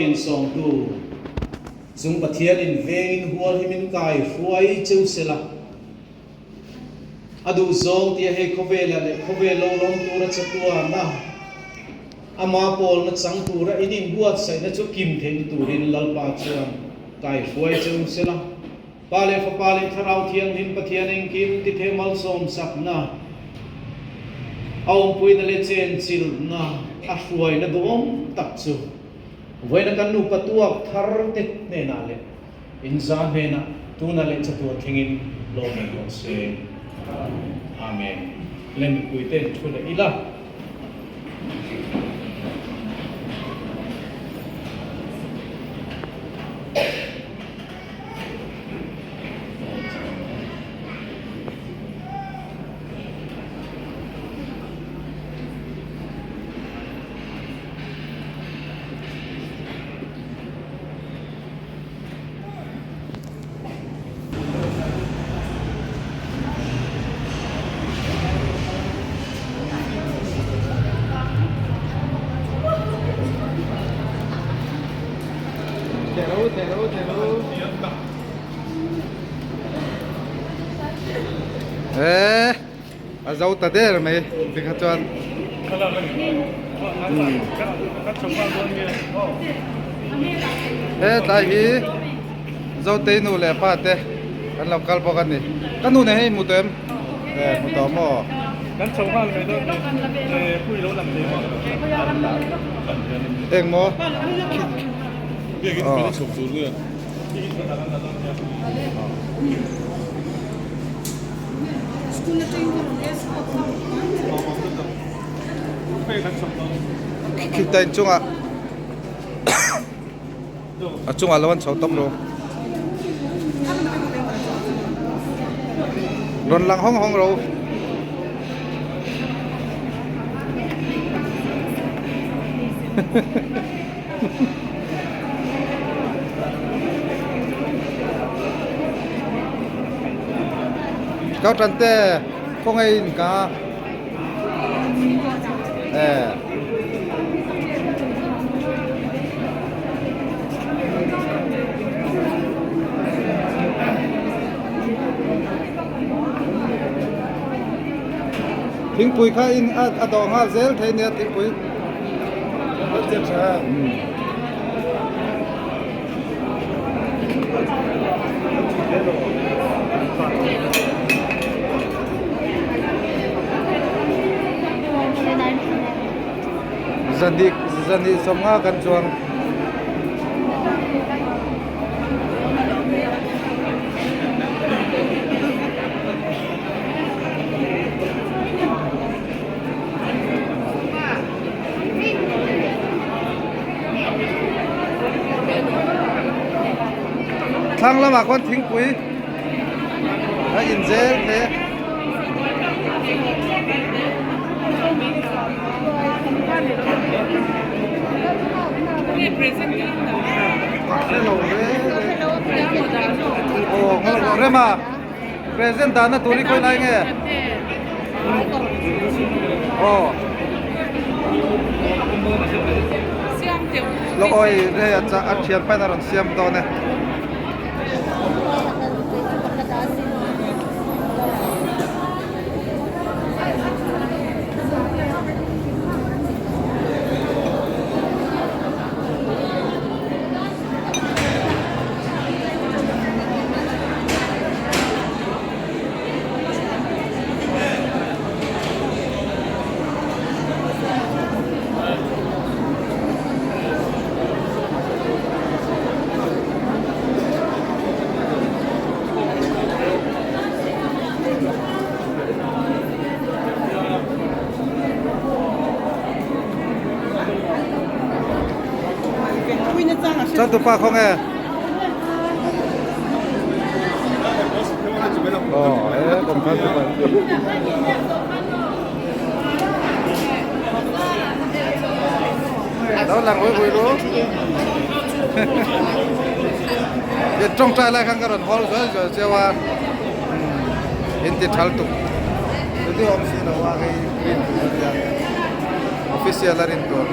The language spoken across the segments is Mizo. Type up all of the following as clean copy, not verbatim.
Insawmtu chung Pathianin vengin hual hi min kai hruai cheu sela, a duhzawng tia hei khawvelah leh khawvel lo lawm tura chatuana ama pawlna chang tura in inbuatsaihna chu kim theihna turin Lalpa chuan kai hruai cheu sela. Pa leh Fapa leh Thlarau Thianghlim Pathian engkim tithe malsawm sakna, a awmpuina leh chenchilhna a hruaina duhawm tak chu vawiina kan nupa tuak thar te hnenah leh inza hnenah tuna leh chatuan thlengin lawm reng rawh se. Amen. Le mipuite in thu leh ila. Eee a zo ta der mai tikha chuan he tlai hi Zotei nu leh pa te an lo kal bawk a ni ka nu nen hian i hmu tawh em e hmu tawh maw engmaw. Khita in chungah a chungah lo an chho tawp lo rawn lang hawng hawng ro. Kau tan te khawngaih in ka e thingpui kha in a dawh nghal zel thei nia thingpui. Zahnih zahnih sawmnga kan chuang. Thlang lamah khuan thingpui a in zel hle. Rema present dahna tur hi khawi lai nge? Aw Lo awi hei a a thian pain a rawn siam dawn e. Changtupa khaw nge? Aw e kum khan chu pai. Lo lang ui ui lu. Việt trong trai lai khan ka rawn hawl zual zual cheu a. In ti thal tuk. Chu awm si lo a hei rin tur ania. Official a rin tur.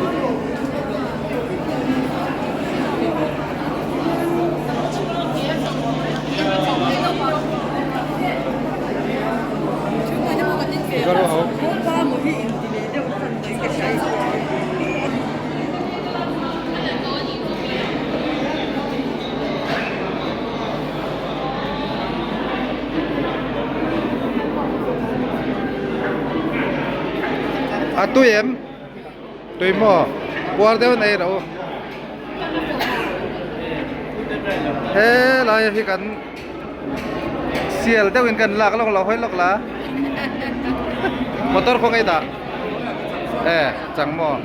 A tui em? Tui maw? Puar deuh nei ro. He lai hi kan sial deuhin kan lak lawk lo hawi lawk la. Motor khaw ngei dah. E chang maw?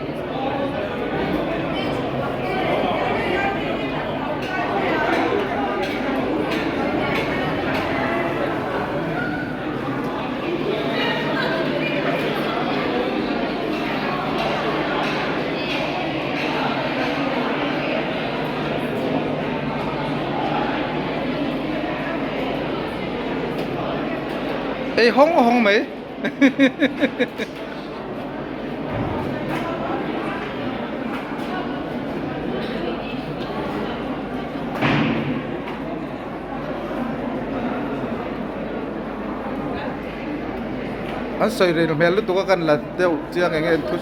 Ei hawng hawng mai. An sawi ril hmel lutuk a kan la deuh chiang eng nge an thu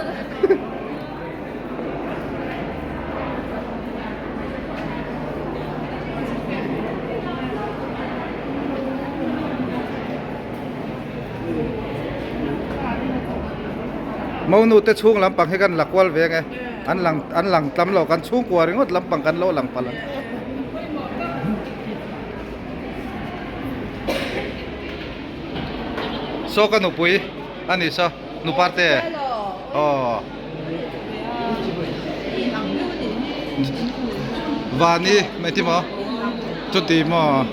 Monu te chhung lampang hi kan la kual ve ang e an lang an lang tam lo kan chhungkua ringawt lampang kan lo lang palh ang. Saw ka nupui a ni saw nuparte aw vani mai ti maw chuti maw.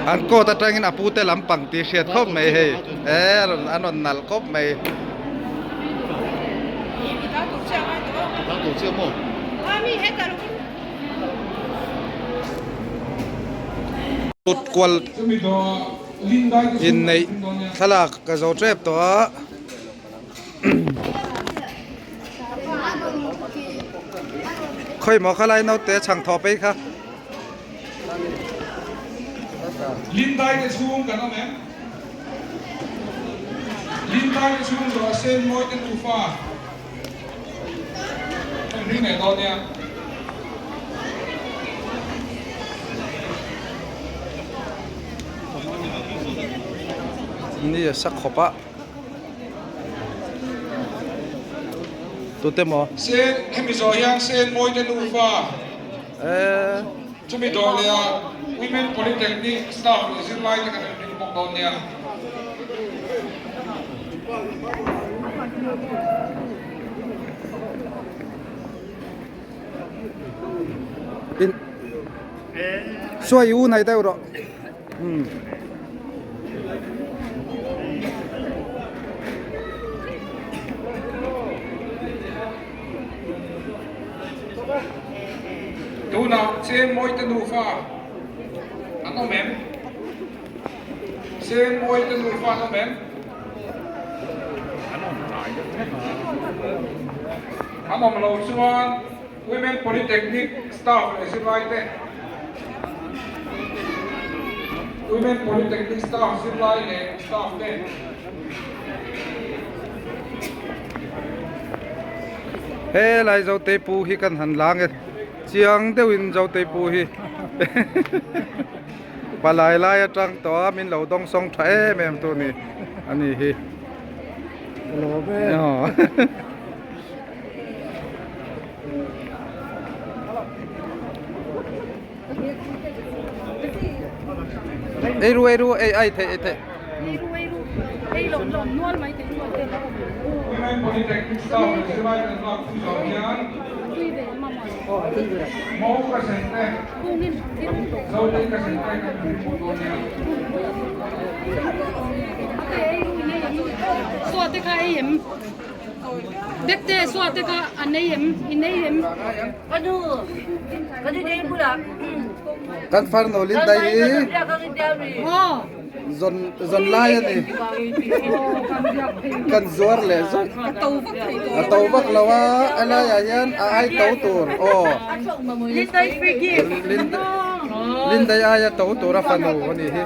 An coat atangin a pute lampang tih hriat khawp mai hei e a rawn an rawn nalh khawp mai. Kut kual inneih thlalak ka zo tep tawh a. Khawi maw khalai naute chhang thaw phei kha. Lindai te chhung kan awm em? Lindai te chhung zawh a sen mawi te nufa kan ring leh dawn nia. Ni a sa khawp a. Tute maw? Sen hemi zawh hian sen mawi te nufa. Chumi dawh leh ah Women Polytechnic staff leh zirlai te kan rawn ring bawk dawn nia. In Suai u nei deuh rawh. Umm. Tunah Chengmawite nufa an awm em? Chengmawite nufa an awm em? An awm lo chuan Women Polytechnic staff leh zirlaite Women Polytechnic staff zirlai leh staff te. Helai Zotei pu hi kan han lang e chiang deuhin Zotei pu hi palai lai atang tawh a min lo dawng sawng tha em em tu ni a ni hi. Ei ru ei ru ei ai theih ei theih. Women Polytechnic staff leh zirlai kan lak thu zawh hian Mo ka sen te, Zotei ka sen te kan ring bawk dawn nia. Bekte suate kha a nei em? I nei em? Ka nu, ka nu nei bulah. Kan farnu Linda hi zawn zawn lai a ni. Kan zuar leh zawk. A to vak lo a, a laiah hian a ai to tur aw. Linda Linda aia to tur a fanu a nih hi.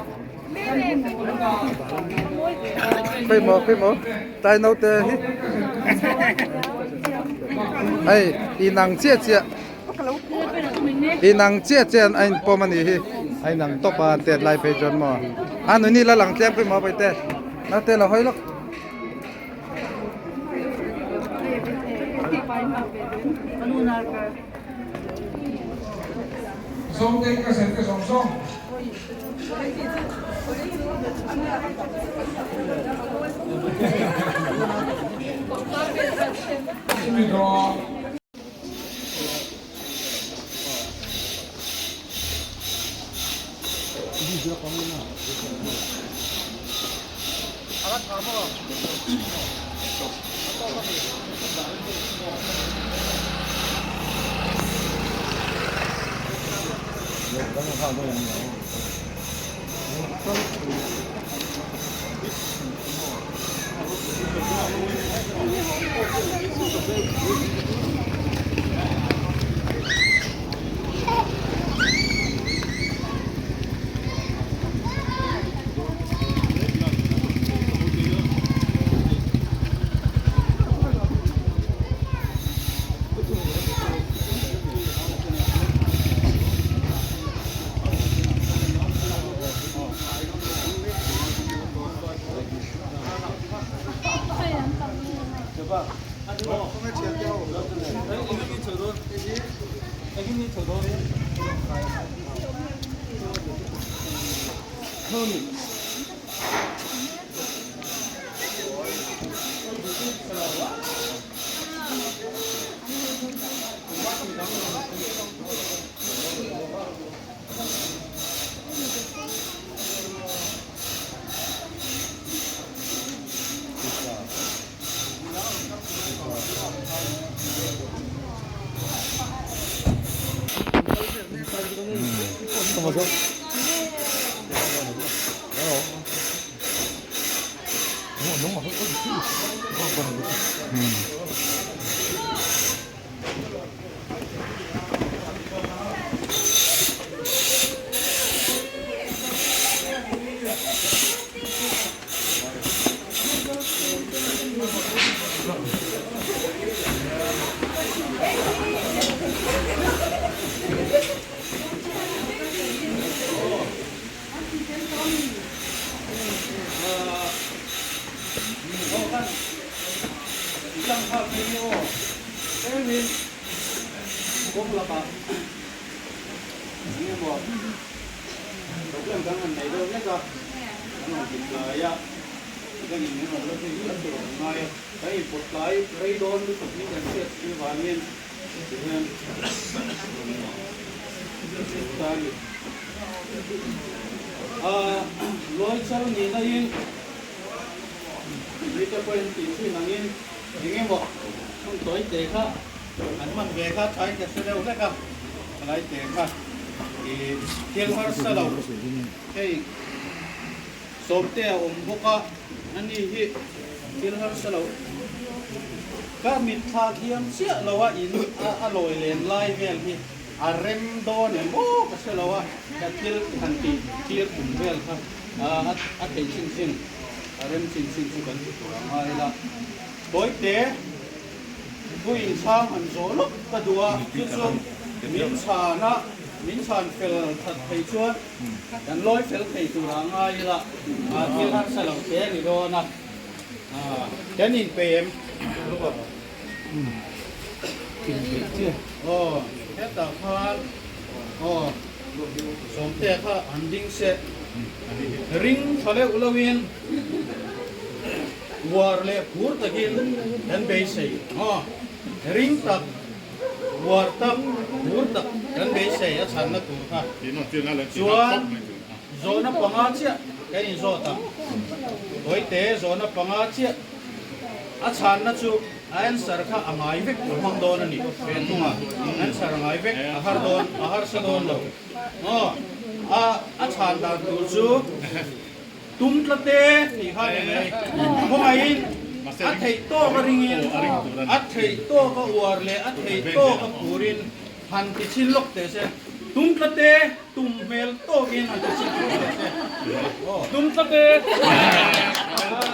Khawi maw khawi maw tlai naute hi hei inang chiah chiah. Inang chiah chiah an a inpawm a nih hi a inang tawp a an tet lai phei chuan maw a nuni la lang tlem pawh maw paite naute lo hawi lawk. Zawngte ka zen ka zawng zawng. Chumi zawng.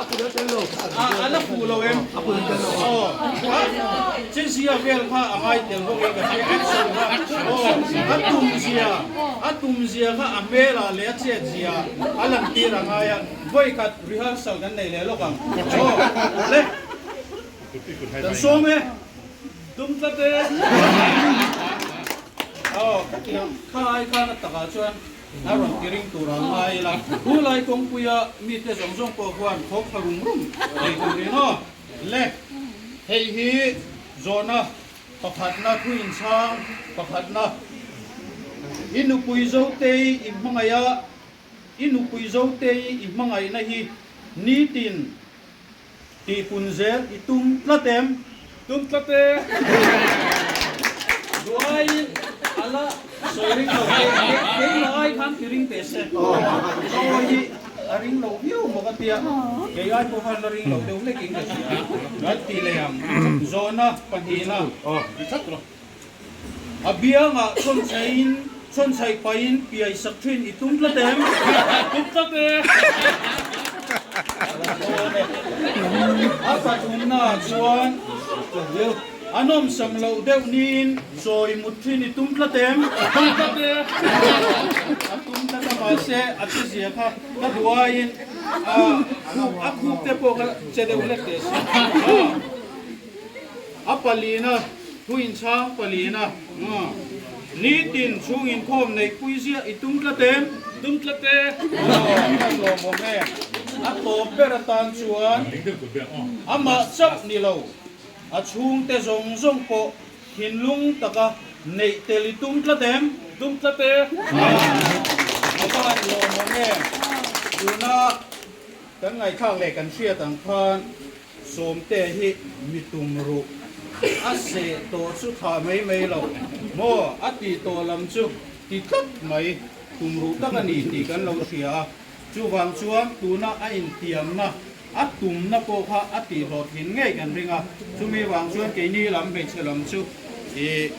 A la fuh lo em? Aw, chezia vel kha a ngai tel bawk in ka hria action kha. Aw, a tum zia, a tum zia kha a hmelah leh a chet zia a lan tir a ngai a, vawi khat rehearsal kan nei leh lawk ang. Aw, le, kan sawm e, tum tlat e. Aw, khatiang kha ai khan a takah chuan A rawn ti ring tur ang ngai ila, Pu Lai kawngpuia mite zawng zawng pawh khuan khawk thla rum rum thei turin aw le. Hei hi zawhna pakhatna thu inchhang pakhatna. I nupui Zotei i hmangaih a, i nupui Zotei i hmangaihna hi nitin Tihpun zel i tum tlat em? Tum tlat e. Duaiin a la sawi ring lo e. Keimah ai khan ti ring teh se. Ka awi hi a ring lo viau maw ka tia. Kei ai pawh khan la ring lo deuh hlek in ka hria. Kan ti leh ang. Zawhna pahnihna. A biangah chhawnchhaiin chhawnchhaih pahin piai sak thin i tum tlat em? Tum tlat e! A pathumnaah chuan a nawmsam loh deuh niin chawi mut thin i tum tlat em? Tum tlat e! A tum tlat a mahse a chezia kha ka duh aiin a khup te pawh kha che deuh hlek teh se. A palina, thu inchhang palina, Nitin chhung inkhawm neih pui ziah i tum tlat em? Tum tlat e. Aw, a tlawmawm e. A tawp ber atan chuan amah chauh ni lo, a chhungte zawng zawng pawh thinlung taka neih tel i tum tlat em? Tum tlat e. A va han lawmawm e. Tuna kan ngaihthlak leh kan hriat ang khan Sawmte hi mi tum ruh a seh tawh chu thlah mai mai lo maw? A tih tawh lam chu ti tlat mai tum ruh tak a ni tih kan lo hria a, chuvang chuan tuna a intiamna, a tumna pawh kha a tihhlawhtlin ngei kan ring a, chumi vang chuan keini lam hmeichhe lam chu ih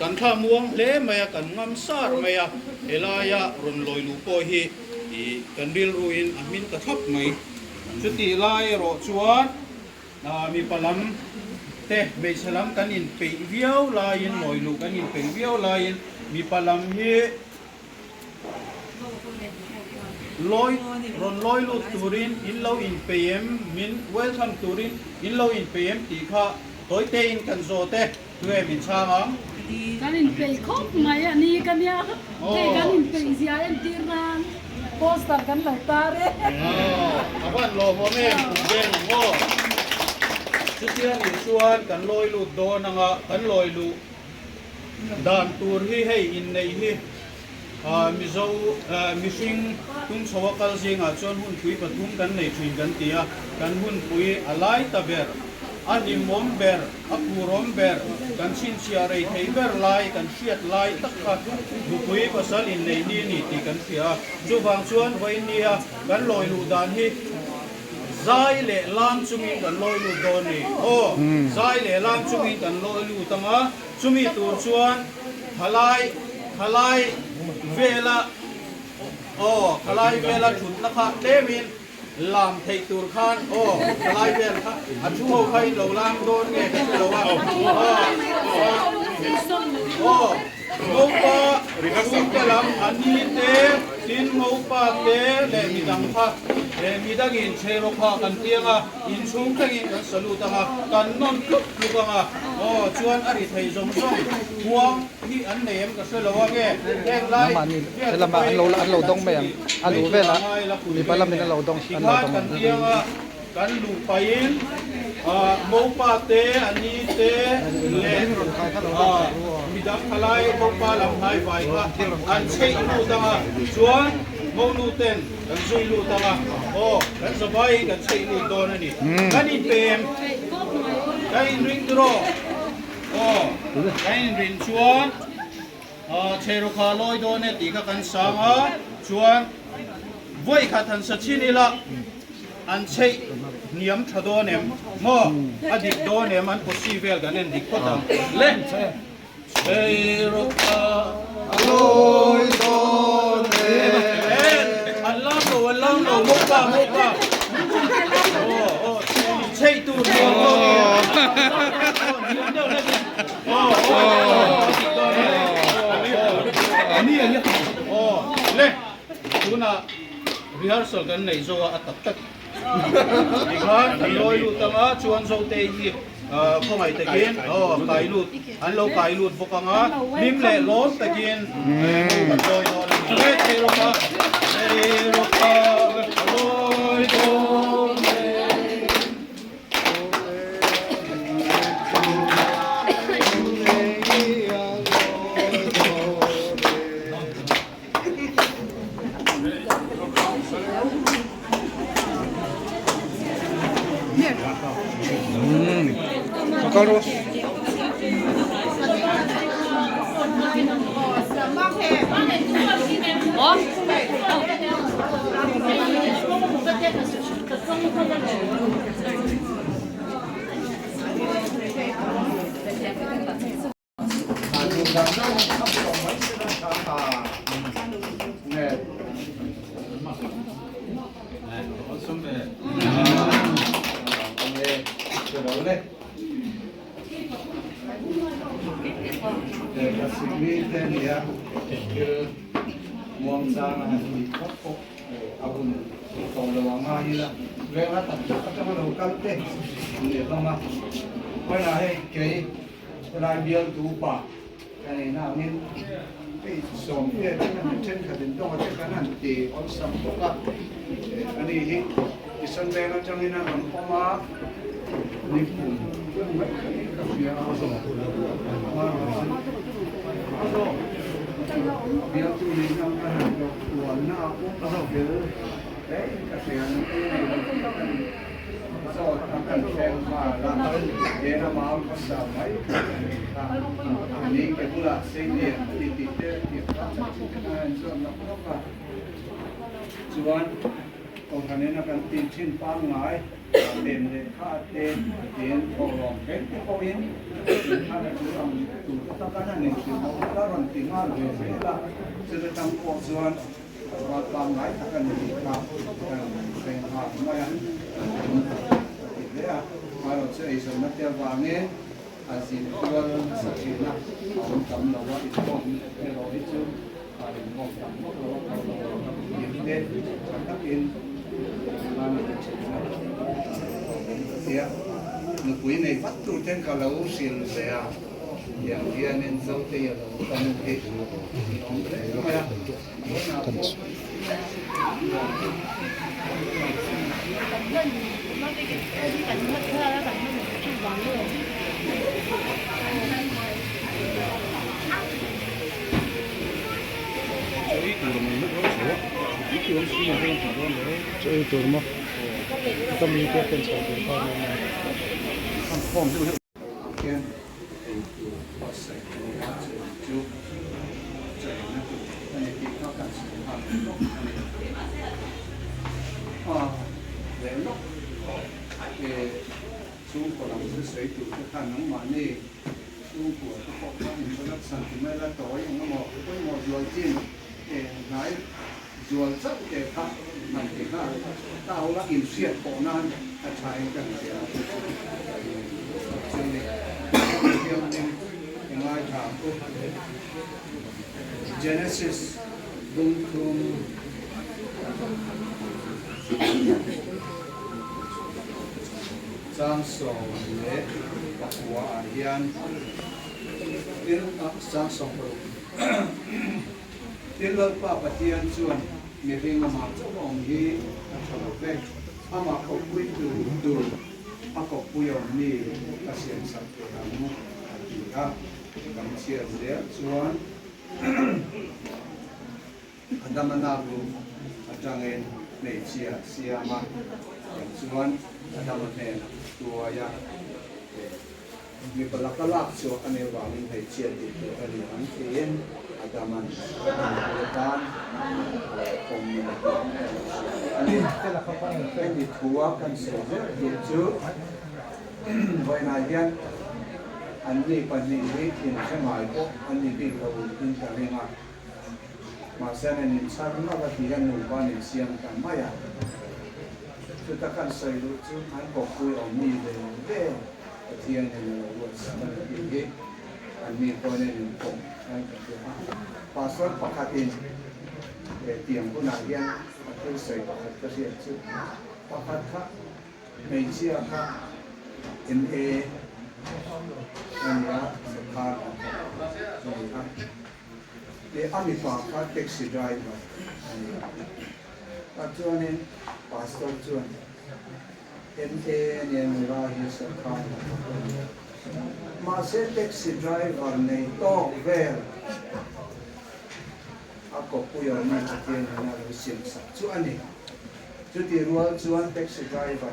kan thla muang hle mai a, kan ngam sar mai a, helaia rawn lawi luh pawh hi ih kan rilruin a hmin ta thlap mai. Chutih lai erawh chuan mipa lam te hmeichhe lam kan inpeih viau laiin, lawi luh kan inpeih viau laiin mipa lam hi lawi rawn lawi lut turin in lo inpeih em, min welcome turin in lo inpeih em tih kha tawi tein kan zawt e, tunge min chhang ang? Kan inpeih khawp mai a ni ka nia, hei kan inpeih zia entir nan poster kan lo tar e. A van lawmawm em kum veng ang aw. Chutia nih chuan kan lawi lut dawn anga kan lawi luh dan tur hi hei inneih hi Mizo mihring tung chho a kal zingah chuan hunpui pathum kan nei thin kan ti a, kan hunpui a lai ta ber, a hlimawm ber, a phurawm ber, kan chhinchhiah rei thei ber lai, kan hriat lai tak kha nupui pasal inneih ni a ni tih kan hria a. Chuvang chuan vawinia kan lawi luh dan hi zai leh lam chungin kan lawi lut dawn a ni. Aw, zai leh lam chungin kan lawi lut ang a, chumi tur chuan thalai, thalai vela, aw, thalai vela thutna kha tlemin, Lam theih tur khan aw ka lai vel kha a thu ho kha in lo lam dawn nge ka hre lo a aw Ngopa chhungte lam a ni te tin Ngopa te leh midang kha midangin chheiraw kha kan piang a inchhung thlengin kan salute ang a kan nawn tlup tlup ang a aw chuan a ri thei zawng zawng huang hi an nei em ka hre lo a nge heng lai Helama an lo an lo dawng mai ang a luh velah mipa lamin an lo dawng an lo Tikhan dawng kan ang. pianga kan luh pahin mopa te a ni te leh midang thalai mopa lam hnai vai kha an chheih lut ang a chuan monu ten kan zui lut ang a aw kan zavaiin kan chheih lut dawn a ni kan inpem kan inring tiraw aw kan inrin chuan Chheirukha lawi dawn e tih kha kan sang a, chuan vawi khat han sa chin ila an chheih hniam tha dawn em maw a dik dawn em an posi vel kan en dik phawt ang le. Chheirukha lawi dawn e. An lam lo an lam lo mawpa mawpa. Le tunah rehearsal kan nei zo a a tak tak tikhan kan lawi lut anga chuan Zote hi khawngaih takin aw kai lut an lo kai lut bawk anga hlim leh lawm takin kan lawi dawn a ni. Thei rawk a, thei rawk a, lawi dawn e. A hun tawh lo ang ngai ila veng a tak tak atanga lo kal te an ni hlawm a vawiinah hei kei helai bialtu pa ka neihna angin hei sawmte te kan han thenkhat in tawng a te kan han ti awlsam bawk a ani hi Kisan veng atangin a rawn awm a ni kum mai khatin ka hria a Bialtu nih ang a han hlawh ualna a pawh a fel hle in ka hria nung ei nei lo tih kan zawt a kan thleng nghal a, he rama hmasa mai kha a nih kha. Ni ke bulah Seilian a ni tih te tih kha chanchin te kan han zawt nawk nawk a, chuan Kohhranin a kan tih thin pangngai pem leh kha te tiin thawhlawm thleng te pawhin inthlan a tul ang tur te tak an han inhrilh loh kha rawn ti nghal ve zel a, chuta tang pawh chuan rual pangngai tak a ni tih kha kan hre nghal mai a, ka ti hle a, amaherawh chu eizawnna te avangin a zin kual nasa thin a, a awm tam lo a, inkhawm erawh hi chu a inkhawm tam vak lo a, kal te tha takin khan a ti thin a, ka ti a, nupui nei vat tur ten ka lo hrilh ve a, tiang hianin Zotei a lo ka nu hi an awm hle mai a, vawiinah pawh. Chaw tur maw ka mi te pen chho tur kha nia Khian ei tur buatsaih a ni a, chu chu chaina tur a ni tih kha kan sawi nghal lawk a ni. A leh lawk e chhungkaw lam chu sawi tur te khan nangmahni chhungkua te pawh kha introduction ti mai la tawi eng emaw pawimawh zual chin eng hnai zual chauh te kha han ti nghal ta ula inhriat pawh nan a tha in ka hria a chu chu ni thianghlim i ngaithla ang u. Genesis bungthum chang 19 ah hian tin chang 60. Tin, Lalpa Pathian chuan mihring amah chauh a awm hi a tha lo ve, amah kawppui tur tur a kawppui awm mi ka siamsak ve ang a ti a. Kan chhiat zel chuan Adama naklu atangin hmeichhia siam a, tichuan Adama hnenah tuai a. Mipa laka lak chhuah a nih avangin hmeichhia tih tur a ni ang tiin Adaman a nupui atan pawm a ni. Hemi thua kan sawi zel tur chu vawiinah hian anni pahnih hi inhre ngai pawh an ni bik lo in ka ring a, mahse an inchhar nawk a ti hian nupa an insiam ta mai a. Chuta kan sawi luh chu an kawppui awm mi ve ve Pathianin a lo ruatsak a ni tih hi an mi pawhin an inpawm an ka hria a. Pastor pakhatin he tiang hunah hian a thil sawi pakhat ka hriat chu pakhat kha hmeichhia kha MA a ni a, Sarkar hnathawk a ni a. Leh a mipa kha taxi driver a ni a. Tah chuanin pastor chuan MA a nia nula hi sarkar hnathawk a ni a. Mahse taxi driver nei tawk vel a kawppui awm a Pathian in a lo siam sak chu a ni. Chuti rual chuan taxi driver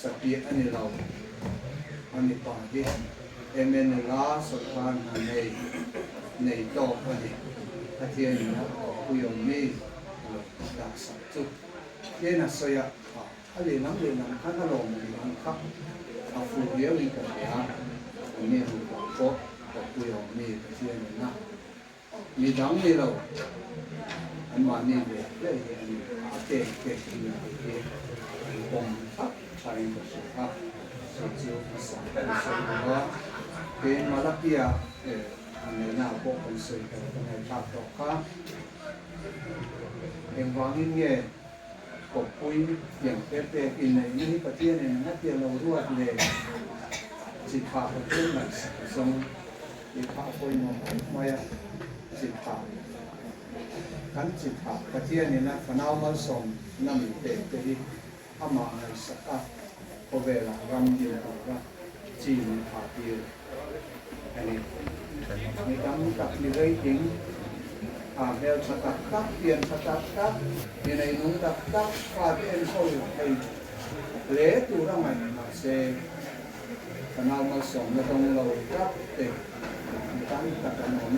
satliah a ni lo. A mipa hi MNLA sorkar hna nei nei tawk a ni. Pathianin a kawppui awm mi a lo dah sak chu tlen a sawi a, a lehlam lehlam khan a lawmawm dan kha a fuh riauin ka hria. An ni nupa pawh kawppui awm mi Pathianin a Mi dang ni lo, anmahni ve hle hi a ni. A pek pek hi a tih hi an pawm thlap thain ka hria a, chu chu hmasa kan sawi duh a. Kei Malakia an neihna ah pawh kan sawi tawh ka ngaihthlak tawh kha. Engvangin nge kawppui tiang te pek inneihna hi Pathianin a tia lo ruat le chi tha Pathian ngaihsak a zawng. Ti kha a pawimawh khawp mai a, chi tha kan chi tha Pathianin a fanau malsawmna min pek te hi amah ngaihsak a, khawvelah ram din tura chi min tha tir a ni. Mi tam tak mi reiting a hmel tha tak tak, pian tha tak tak, mi neinung tak tak fate enkawl thei hle tura ngaih mahse, Ka nau malsawmna dawng lo tak te mi tam tak an awm.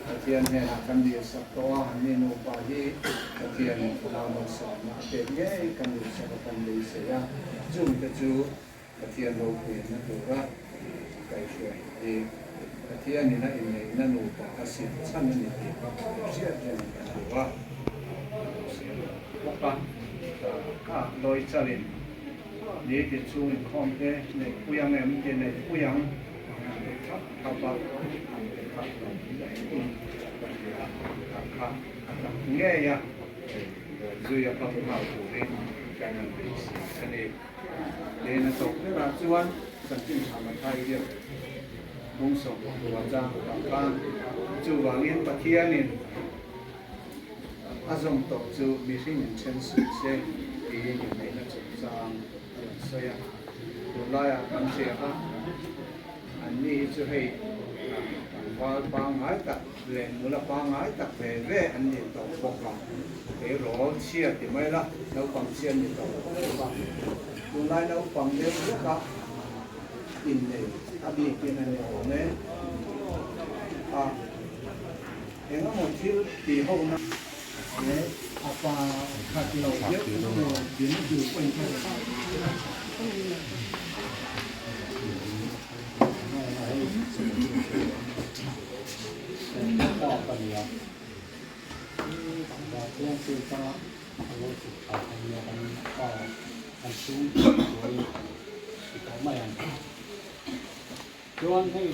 Pathian hnenah kan dilsak tawh a, anni nupa hi Pathianin ka nau malsawmna a pek ngei kan duhsak a kan beisei a, chungte chu Pathian ropuianna tura kaihhruai hi Pathianin a inneihna nupa a siam chhan a ni tih hriat reng kan duh a. Bawk a, ka lawi chalin. Ni tin chhung inkhawm te neih pui ang em ti neih pui ang an ti thap thap a, an ti thap lo in ka hria a kha a tak ngei a, zui a kal nghal turin kan han beisei a ni. Lehna tawp berah chuan chanchin tha Mathai hian bawngsawm pakua chang kah khan chuvangin Pathianin A zawm tawh chu mihring in then suh se tiin inneihna chungchang a rawn sawi a. Tunlaiah kan hria a, anni hi chu hei tlangval pangngai tak leh nula pangngai tak ve ve an ni tawh bawk a, kei rawl chhia ti mai la, naupang chhia an ni tawh bawk a. Tunlai naupang deuh hleka innei a bikin a ni awm e. A. Eng emaw thil tih ho na leh a pa khat lo deuh emaw din tur pawhin ka hre fak Chuan hei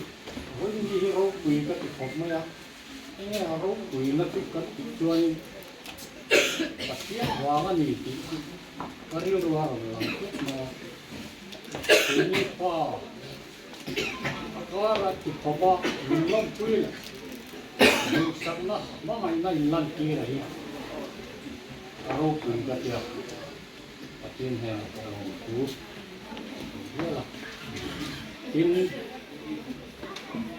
vawiin hi ropui ka ti khawp mai a. Enge a ropuina chu kan tih chuanin Pathian vang a ni tih chu ka rilru a rawn lang tlat mai a. Keini pa a kara ti khawp a min lawmpui leh duhsakna hmangaihna inlantir a hi a ropui ka tia Pathian hnenah pawh lawm thu a sawi hial a. Tin,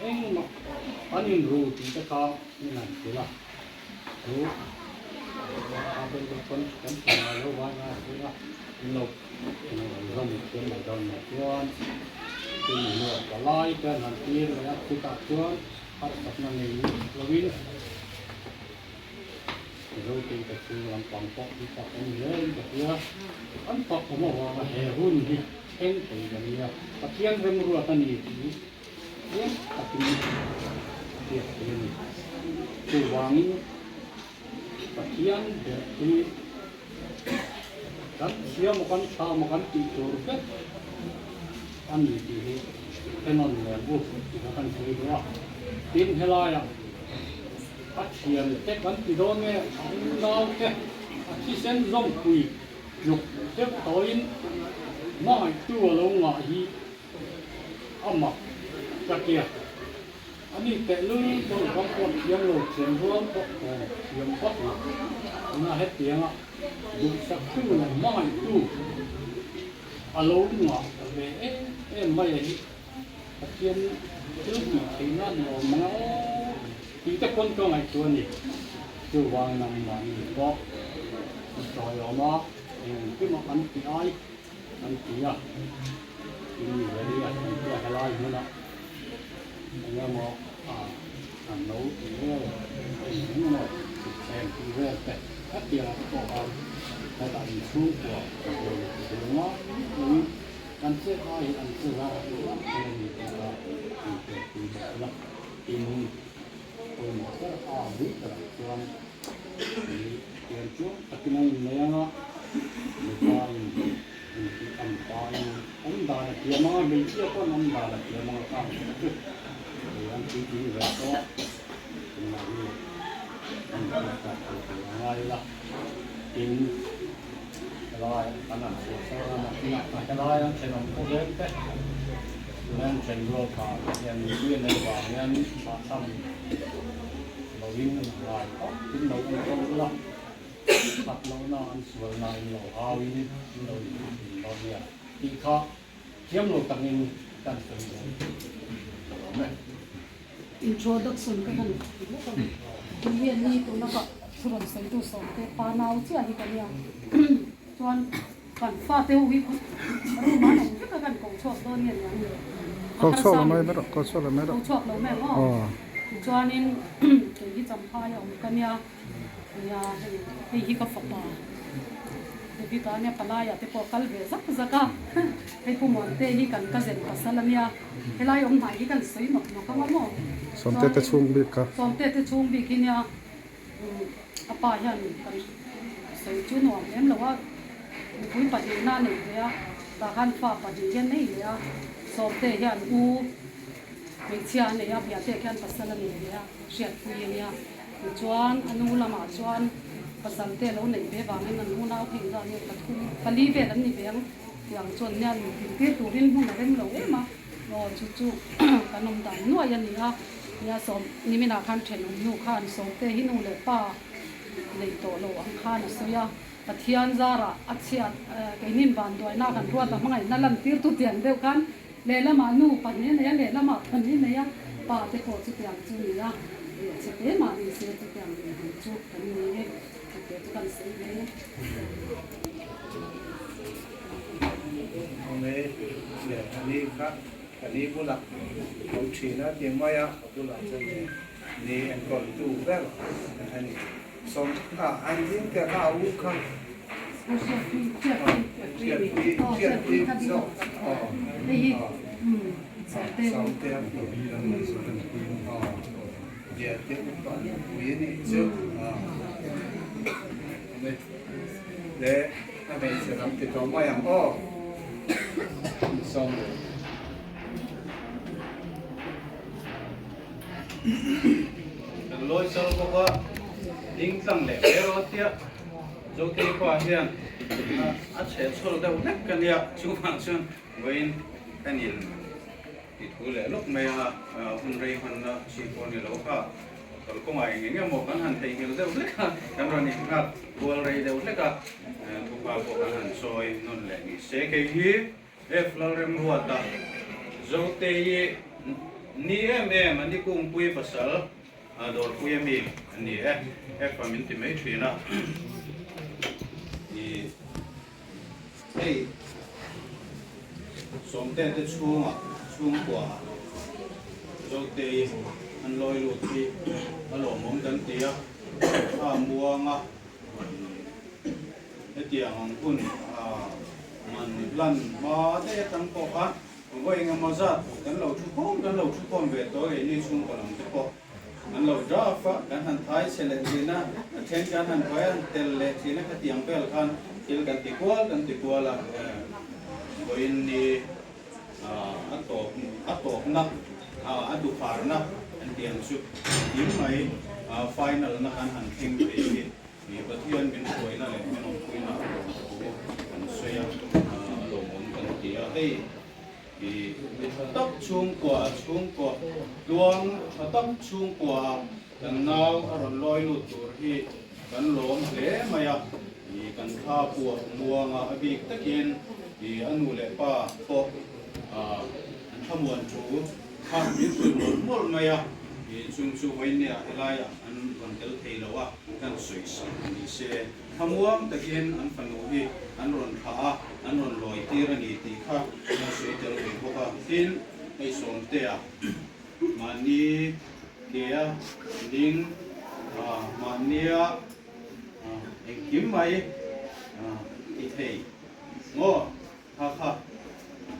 engmah an inru tih te kha min han hrilh a, chu a ben te pawn kan hre ngai lo vai ngai a hring a, min lo zawm thiam mai dawn nia chuan chumi hnuah palai te an han tir leh a, chutah chuan harsatna nei lovin Zotei te chhung lampang pawh hi fak awm hle in ka hria. An fak awm avanga he hun hi thleng thei ka nia. Pathian remruat a ni tih hi chiang takin a hriat thei a ni. Chuvangin Pathian ber hi. Kan thiam aw kan tha maw kan tih tur vek a ni tih hi Henon leh Bu tih kha kan sawi duh a. Tin, helaiah a thiante kan ti dawn nge a unaute a thisen zawmpui tluk deuh tawhin hmangaihtu a lo ngah hi a mak ka tia. A ni tehlul pawh i ram pawh thiam lo thiam rual pawh awm thiam vak lo. Tuna hetianga duhsaktu leh hmangaihtu a lo ngah ta ve em em mai a hi Pathian thil tih theihna ni awm mang a aw tih te pawn ka ngaihtuah a ni. Chuvang nangmahni pawh i sawi awm a, engkim a kan ti ai kan ti a, in veli a kan tia helai hmunah. Eng emaw an lo tih vel, eng eng emaw thutthleng tih vel te hetiang te pawh khan hetah inchhungkua buai ngai loin kan chet ai hi an che zar zar thei a ni tih kha inhriat pui bawk ila. Tin, pawimawh ber a bul berah chuan ih pian chuang takin a innei ang a, mipa in Engti ang pain awm dan a thiam ang a, hmeichhia pawn awm dan a thiam ang a kang kha chu hei an puitling ve tawh a, tunah hi an hriat tak tur tur a ngai ila. Tin, helai an han chhuah sawn a, nakinah kha helai an thenawm khawvel te, tuna an then rual kha hian mipui an nei vang hian chhahchham loin ngai tawp in lo enkawl ula. That lohna an sualna in lo hau in in lo in thin dawn nia tih kha thiam lo takin kan sawi dawn ka lawm e. Introduction ka han ti lawk a, tui hian ni tuna ka thu rawn sawitu sawmte pa nau chiah hi ka nia chuan kan fate ho hi room ah an awm vek a kan ko chhuak dawn nge niang le Ko chhuak lo mai rawh, ko chhuak lo mai rawh. Ko chhuak lo mai ang aw. Tichuanin kei hi Champhai a awm ka nia. Nia hei hei hi ka fapa David a nia palai ah te pawh a kal ve zak zak a hei Pu Muante hi kan cousin pasal a nia helai awm hnai hi kan sawi nawk nawk ang a maw Sawmte te chhung bik kha Sawmte te chhung bik hi nia a pa hian kan sawi chu nuam lem lo a mipui pahnihna a nei ve a tah khan fa pahnih hian nei leh a Sawmte hian u hmeichhia a nei a Biate khian pasal a nei ve a hriatpui a nia. Tichuan, a nu lamah chuan pasal te lo neih ve vangin an unau phei zan hi pathum, pali vel an ni ve ang tih ang chuan nia lui tin tir turin hmun a rem lo em a, aw chu chu kan awm dan nuai a ni a, nia sawm niminah khan thenawm nu khan sawmte hi nu leh pa nei tawh lo ang khan a sawi a, Pathian zarah a chhiat keinin vanduaina kan ruat a hmangaihna lan tir tu tiang deuh khan Lehlamah nu pahnih a nei a, lehlamah pahnih a nei a, pa te pawh chutiang chu ni a, leh chhe te mah ni se chutiang dinhmun chu kan ni e, chute chu kan sawi ve e. Awm e, leh a ni kha ka ni bulah awm thin a ti mai a, ka bulah chuan ni ni enkawltu ber a ni. Sawm a an ding te kha a u kha. Hriatpui hriatpui zawk aw Sawmte aw Biate upa pui a nih chu le a hmeichhe lam ti tawh mai ang aw Sawm. Kan lawi chal bawk a, ding tlang leh mai rawh tia Zotei pa hian a chheh chhawl deuh hlek ka nia, chuvang chuan vawiin ka nin ti thu leh lawk mai a, hun rei hmanna chi pawh a ni lo kha, kalkawngah eng eng emaw kan han theihnghilh deuh hlek a, kan rawn innghak kual rei deuh hlek a, thupa pawh kan han chawi nawn leh ni se kei hi. F Lalremruata, Zotei ni em em a ni kungpui pasal dawrpui a mi a ni e, F a min ti mai thin a, i hei Sawmte te chhungah chhungkua Zotei an lawi lut hi a lawmawm kan ti a, a muang a. Hetiang ang hun man lan hma daih atang pawh khan vawi engemaw zat kan lo thu khawm kan lo thu khawm ve tawh e ni chhungkaw lam te pawh. an lo draft a, kan han thai chhe leh thin a, a then kan han buai a, han tel leh thin a, khatiang vel khan thil kan ti kual kan ti kual a, vawiin ni a tawp a tawpna a duharna an tih ang chu engkim mai final na kan han thleng thei hi Pathian min hruaina leh min awmpuina a lawm thu kan sawi a, a lawmawm kan ti a, hei i mi tha tak chhungkua chhungkua tluang tha tak chhungkua ah kan nau a rawn lawi lut tur hi kan lawm hle mai a, i kan thla puah muanga a bik takin i a nu leh pa pawh an thlamuan thu kha min hrilh mawlh mawlh mai a, i chung chu vawinia helaiah an rawn tel thei lo a kan sawi sak ni se. Thlamuang takin an fanu hi an rawn thlah a, an rawn lawi tir a ni tih kha kan sawi tel ve bawk a. Tin, hei Sawmtea mahni kea ding mahnia engkim mai ti thei maw kha kha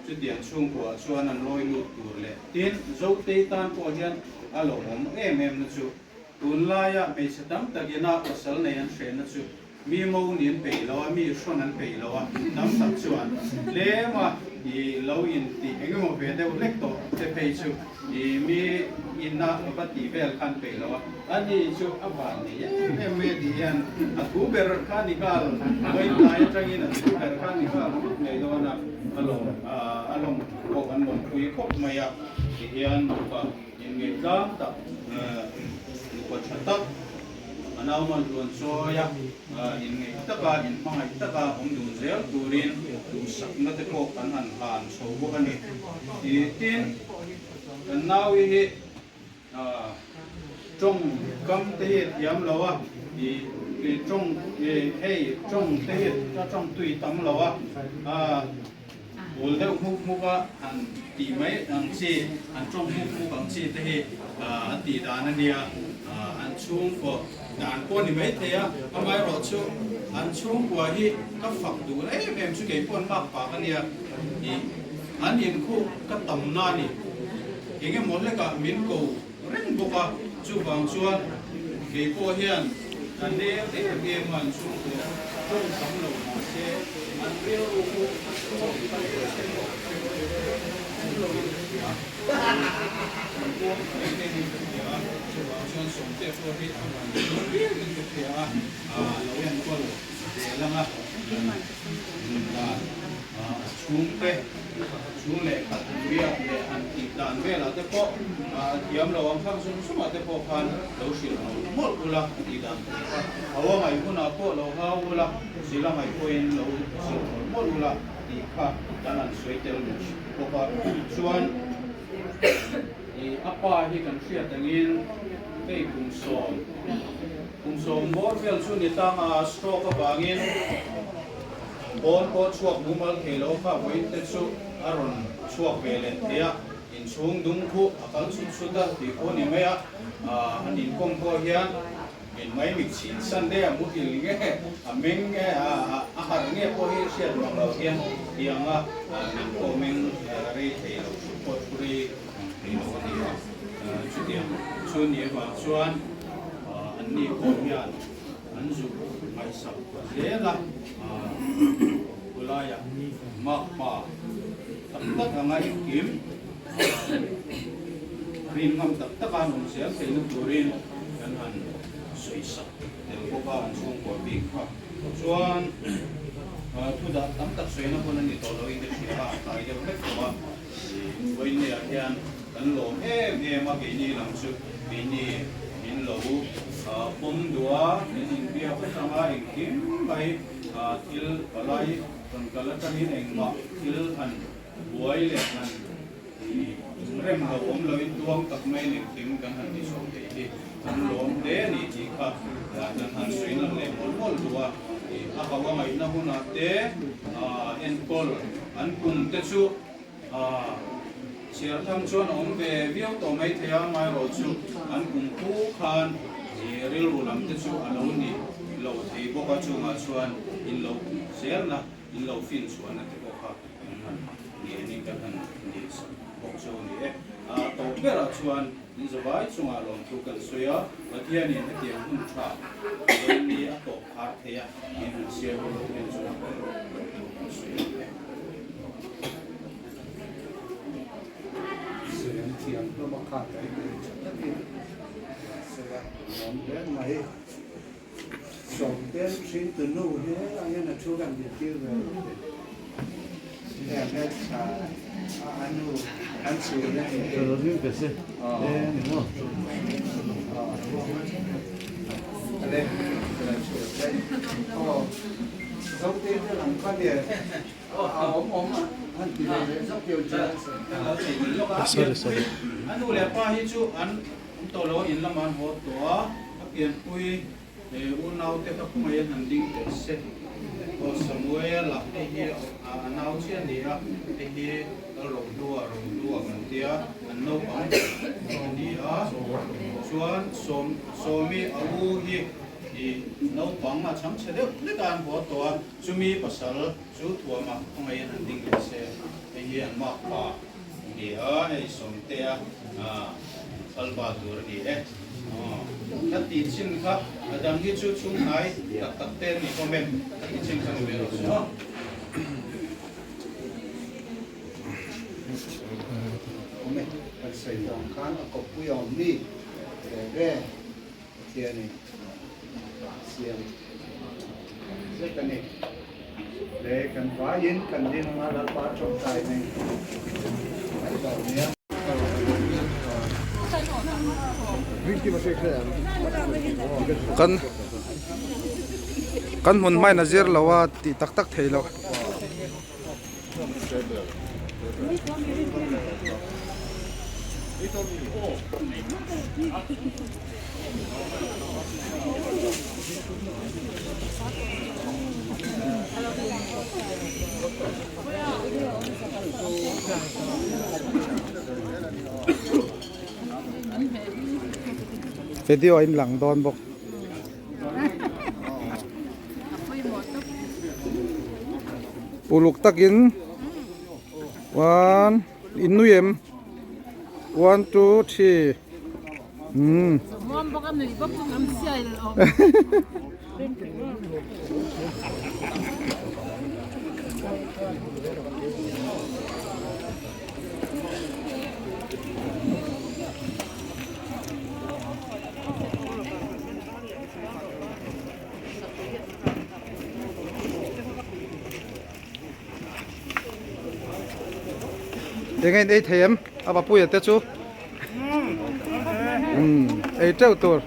chutiang chhungkuah chuan an lawi lut tur leh tin Zotei tan pawh hian a lawmawm em em na chu Tunlaia hmeichhe tam takin a pasal nei an hrehna chu mi mo ni an peih lo a, mi hrawn an peih lo a, tam tak chuan tlem a i lo in tih eng emaw ve deuh hlek tawh te phei chu i mi ina va tih vel kha an peih lo a, ani chu a van nei em em mai a tih hian a thu ber kha ni nghal vawitlai atangin a thu ber kha ni nghal rut ngei dawn a, a lawm a lawm pawh an lawmpui khawp mai a ti hian nupa Inngeih tlang tak, nupa tha tak, a naumal hluan chawi a, inngeih taka, inhmangaih taka awm dun zel turin duhsakna te pawh kan han hlan chho bawk a ni. Tin, kan naui hi tawng kam te hi a thiam lo a, tawng hei tawng te hi a tawng tui tam lo a, Bul deuh hmuk hmuk a han tih mai ang chi, an tawng hmuk hmuk ang chi te hi an tih dan a nia, an chhungkaw dan pawh a ni maithei a, amaherawh chu an chhungkua hi ka fak duh em em chu kei pawh an lak pak a nia, ih an inkhuh ka tam na a ni, eng emaw hlekah min ko reng bawk a, chuvang chuan kei pawh hian ka nel em em a, an chhungkua tawng tam lo mah se an rilru chu tawng tam ve se pawh awm lo in ka hria, an kuang ta em em in ka hria a, chuvang chuan Sawmte pawh hi a van hnung viau in ka hria a, a lo enkawl ve lang a, dan a chhungte. Chhung leh khat biak leh han tih dan velah te pawh thiam lo ang khang sum sumah te pawh khan lo hrilh mawlh mawlh ula a tih dan tur kha hau a ngaih hunah pawh lo hau ula, zil a ngaih pawhin lo zilh mawlh mawlh ula tih kha kan han sawi tel bawk a. Chuan ih a pa hi kan hriat angin hei kum sawm kum sawm bawr vel chu ni tang a stroke avangin Pawn pawh chhuak mumal thei lo kha vawiin te chu a rawn chhuak ve leh thei a, inchhung dung khu a kal chhut chhut a tih pawh a ni mai a, an inkawm pawh hian min mai mit chhin san de a muhil nge a meng nge a harh nge pawh hi hriat mang lo hian tiang a min pawh meng rei thei lo thu pawh thu rei mang thei lo a ni a, chutiang chu ni avang chuan anni pawh hian An zuk ngaihsak zel a, khulaiah makpa tak tak anga engkim rin ngam tak taka an awm zel theihna turin kan han sawisak tel bawk a, an chhungkua bik kha. Chuan thu dah tam tak sawina hun a ni tawh loin ka hria a, a tlai deuh hlek tawh a, Vawiinniah hian kan lawm em em a, keini lam chu keini min lo pawm duh a, min inbiak atanga engkim mai thil palai rawn kal atangin engmah thil han buai leh han rem lo awm loin tuang tak maiin engkim kan han ti chho thei hi kan lawm hle a ni tih kha kan han sawi nalh leh mawlh mawlh duh a, a hau a ngaihna hunah te enkawl an kum te chu Chhiar tham chuan a awm ve viau tawh mai thei a, amaherawhchu an kum khu khan rilru lam te chu a lo ni lo thei bawk a, chungah chuan in lo zelna, in lo fin chhuahna te pawh kha kan han ngenin kan han dil sak. bawk chu a ni e. A tawp berah chuan in zavai chungah lawmthu kan sawi a, Pathianin hetiang hun tha vawiin ni a tawp khar thei a, min han siam hi Pathian chungah lawmthu kan sawi a ni e. Siam thiam hlawm a khat a inei tha takin an sawi a, nuam hle mai. Sawmten hring tu nu hi helai hian a thu kan zirtir ve lo te. Heng hmeltha a a nu an chhun a ni. Ale aw Zote te lam kha nia a awm awm han ti ve leh zawk deuh chu. Sorry sorry. A nu leh pa hi chu an An tawh lo in lamah an haw tawh a, a pianpui unau te kha khawngaihin han ding teh se. Aw Samuel-a hei hi a nau chiah a ni a, hei hi Lalrohlua, Rohlua kan tia, an naupang a ni a. Chuan Sawm, Sawmi a u hi naupang a chhang chhe deuh hlek a an haw tawh a, chumi pasal chu thuamah khawngaihin han ding teh se, hei hi an makpa. Ni a, hei Sawmtea Thalba tur a ni e. Ka tih chin kha a dang hi chu chhung hnai tak tak te an ni hlawm e, ka tih chin kha ni ve rawh se aw. Awm e, kan sawi tawh ang khan a kawppui a awm ni ve ve Pathianin siam zet a ni. Le kan vaiin kan ding anga Lalpa tawngtai nei mai lo nia. Kan kan hmun hmain a zir lo a tih tak tak thei lo. Video a inlang dawn bawk. Uluk takin one in nui em one two three umm. Eng a in ei thei em a papuia te chu umm ei teuh tur.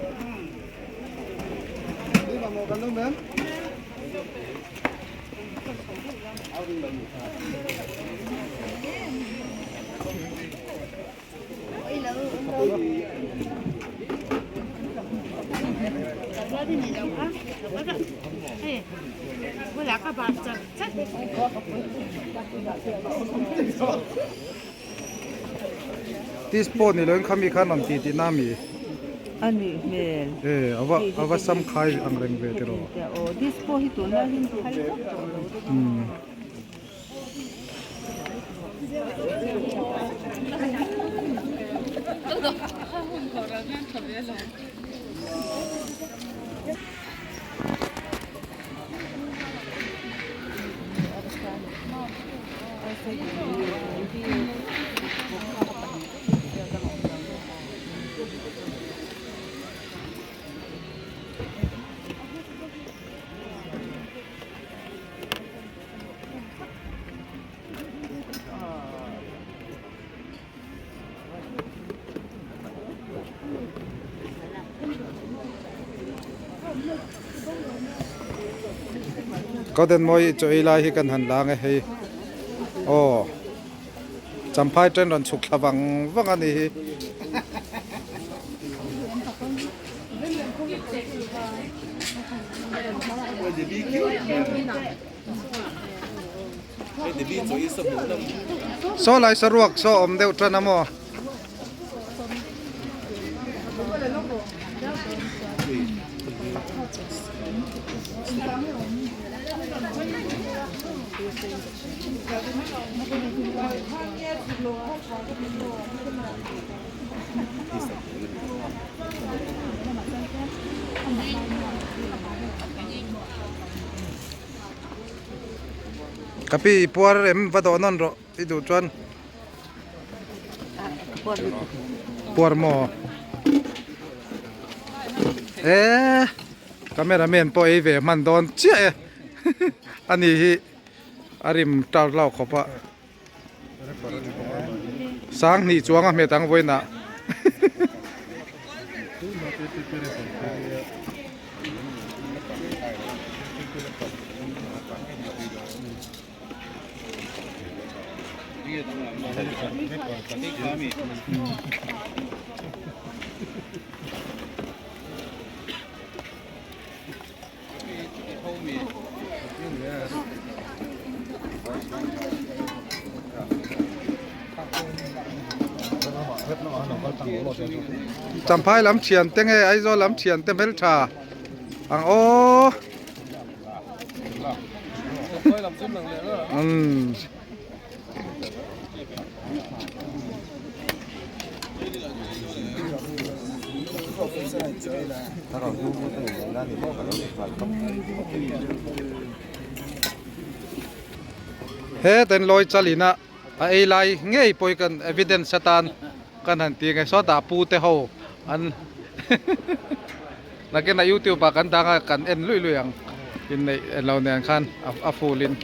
This pawh ni loin khami khan rawn ti tihna ami? A nih hmel. E ava ava sam khai ang reng ve tiraw. Aw this pawh hi tunlai hi phal vak tawh lo deuh a. Golden mawi chaw ei lai hi kan han lang e hei aw champhai train rawn chhuk thla vang vang a ni hi. Saw lai saruak saw awm deuh tan a maw? Kapi i puar em va dawh nawn rawh i duh chuan puar maw e camera man pawh ei ve hman dawn chiah e ani hi a rim tar lau khawp a. Sanghnih chuang a hmet ang vawiinah. Champhai lam thian te nge Aizawl lam thian te hmeltha ang aw. Umm. Hetain lawi chalin a a ei lai ngei pawh kan evidence atan kan han ti nge sawtah pu te ho an nakinah youtube ah kan dang a kan en luih luih ang inneih lo nen khan a full in.